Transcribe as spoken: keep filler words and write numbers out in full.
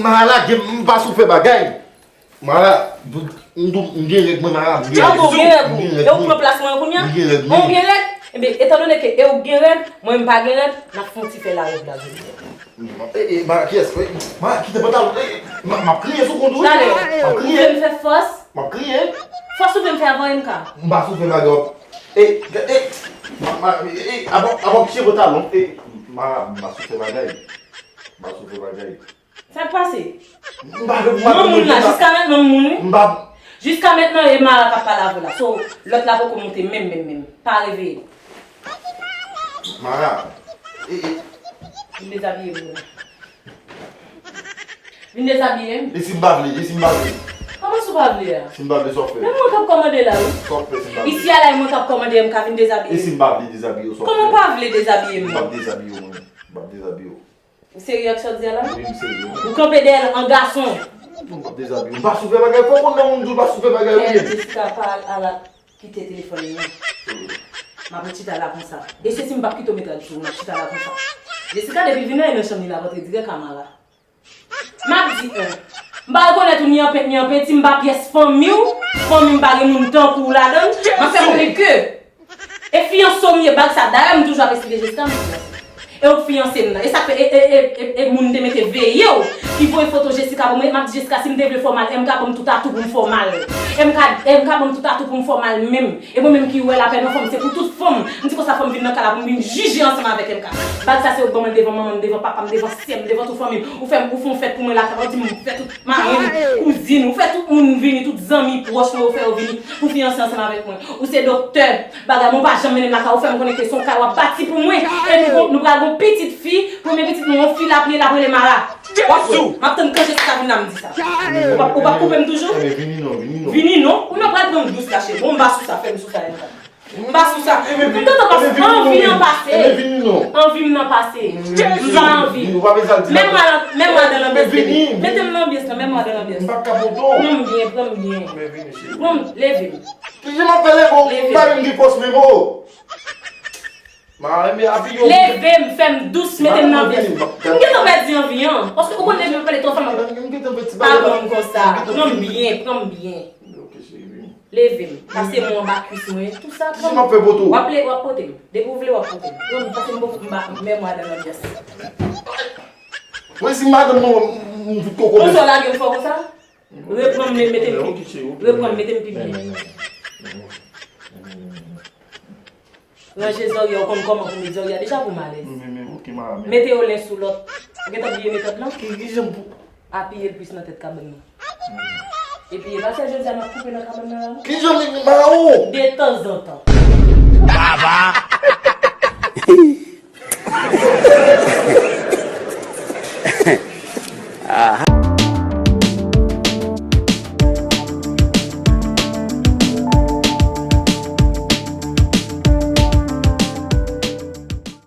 Mara, lage m, m pa sou fè bagay. Mara, m, m, m gen règ mwen, Mara, m gen règ. Ou gen règ ou? E ou pran plas mwen kounye a? M gen règ, wi. Ou gen règ? Ebyen, etandone ke e ou gen règ, mwen m pa gen règ, n ap fè yon ti fè larèv la jodi a. E, e, Mara, kiyès? E, Mara, kite pantalon. E, e, m, m ap kriye sou kont ou, wi. Talè, m ap kriye. Ou vle m fè fòs? M ap kriye. Fòs ou vle m fè avè M K? M pa sou fè bagay. E, e, ma, ma, e, e, avan, avan m tire pantalon. E, Mara, m pa sou fè bagay. M pa sou fè bagay. Sa k pase? M pa, m pa, non, moun la, jiska mentnan, moun, wi. M pa. Jiska mentnan, e Mara k ap pale avè w la. So, lòt la poko monte menm, menm, menm. Pa reveye. Mara. E, e. Vin dezabiye m. Vin dezabiye m. E si m pa vle? E si m pa vle? Kòman si w pa vle a? Si m pa vle, sa w fè? Men mwen k ap kòmande la, wi. Sa w fè si m pa vle? Isi a la, e mwen k ap kòmande, M K vin dezabiye m. E si m pa vle dezabiye w, sa w fè? Kòman w pa vle dezabiye m? M p ap dezabiye w, mwen. M p ap dezabiye w. Ou serye ak sa w di a la? Wi, m serye. Ou kanpe dèyè l an gason. M p ap dezabiye w. M pa sou fè bagay. Fò w konn lè moun di w pa sou fè bagay, wi. Kè Jessica pa al, al kite telefòn li, non. M ap chita la konsa. E se si m p ap kite w met rad sou ou, m ap chita la konsa. Jessica, depi l vin nan chanm li, l ap antre dirèk a Mara. M ap di, en. M pa rekonèt ou ni an pent, ni an penti, m pa pyès fanmi w, fanmi m pa gen moun tankou w ladan l. M ap fè konnen ke e fiyanse w m ye, bag sa. Dayè, m toujou ap esplike Jessica m fiyanse. E ou k fiyanse m nan. E sa k fè, e, e, e, e, e moun te mete veye w, ki voye foto Jessica pou mwen. M ap di Jessica, si m te vle fè w mal, M K ban m tout atou pou m fè w mal. M K, M K ban m tout atou pou m fè w mal menm. E mwen menm ki wè lapè nan fanm, se pou tout fanm. M di konsa fò m vin nan kay la pou m vin jije ansanm avèk M K. Bag sa se ou k ban mwen l devan manman m, devan papa m, devan sè m, devan tout fanmi m. Ou fè m, ou fè yon fèt pou mwen lakay la, ou di m fè tout marenn, kouzin, ou fè tout moun vini, tout zanmi pwòch mwen, ou fè yo vini pou fiyanse ansanm avèk mwen. Ou se doktè, bagay mwen ou pa janm mennen m lakay, ou fè m konnen ke se yon kay w ap bati pou mwen. E nou gon, nou pral gon pitit fi, premye pitit mwen, yon fi l ap ye, l ap rele Mara. W ap wè, m ap tann kan Jessica vin la m di sa. Ou p ap, ou p ap koupe m toujou? Ebyen, vini non, vini non. Vini non? Ou nan pral pran m dous la, cheri. Bon, m pa sou sa, fè m sou sa, M K. M pa sou sa. M gentan pa anvi an pase. Anvi m nan pase. M pa anvi. Mete m nan anbyans la, mete m nan anbyans la. Pran m byen, pran m byen. Pran m, leve m. Kijan m ap fè leve w? M pa menm gen fòs menm, o. Leve m, fè m dous, mete m nan anbyans. M gentan pèdi anvi an. Paske ou konn leve m pale twò fò. Pa pran m konsa. Pran m byen, pran m byen. Leve m, pase men w anba kwis mwen, tou sa. Kijan m ap fè pote w? W ap le, w ap pote m. Depi w vle, w ap pote m. Pran m, pase m bò kote m ba, men mwen adan lanbyans. Mwen si madanm mwen, m, m fout koko. Konsa w lage m fò konsa? Reprann m, mete m pi. Reprann m, mete m pi byen. Ranje zòrye a, ou konn kòman pou met zòrye a deja pou m alèz. Mete yo len sou lòt. Ou gentan bliye metòd lan? Ki, kijan pou Apiye l plis nan tèt kabann nan. Epi e pa sèl jodi a n ap koupe nan kabann nan la non. Kijan li, Mara? De tanzantan. Baba. Aha.